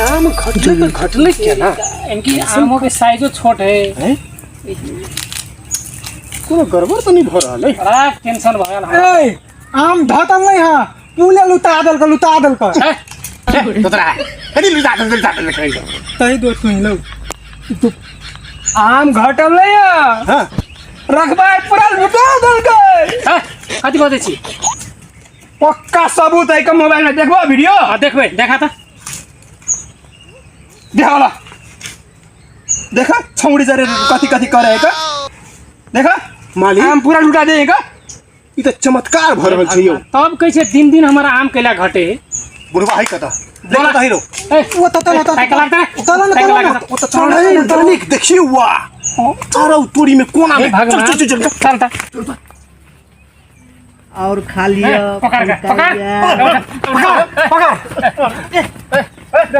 आम घटले तऽ घटले केना? इनकी आमों के साइजो छोट है। हैं? कोनो गड़बड़ तऽ नहि भऽ रहल है? बड़ा टेंशन भऽ गेल हमरा। ए, आम धतल नहीं है, पुले लुटा देलक, लुटा देलक। तोरा कथी लुटा देल, लुटा देल करै छौ? तही दो सुन लो, आम घटल नहीं है। हाँ। रखबा पूरा लुटा देलकै। हैं? कथी बजै छी? पक्का सबूत है के मोबाइल में, देखबो वीडियो? हाँ, देखबै, देखा तऽ। देखा, देखा, छौड़ी जरे कथी कथी करे है का, देखा। मालिक, आम पूरा लुटा दे का। ई तऽ चमत्कार भऽ रहल छै यौ। तब कहै छै दिन दिन हमर आम कैला घटे। बुढ़वा है कतऽ? देखऽ तऽ हीरो। ए, वो तो तल तल साइकिल लागतै? तल न, साइकिल तल न। लागतै? ओ तऽ चल, मालिक, देखियौ वाह, चारू तोरी में कोना हे में। चल। भगवान। चल चल चल। चल तऽ। और खा लिअ। पकड़ के, पकड़। लिअ। पकड़, पकड़।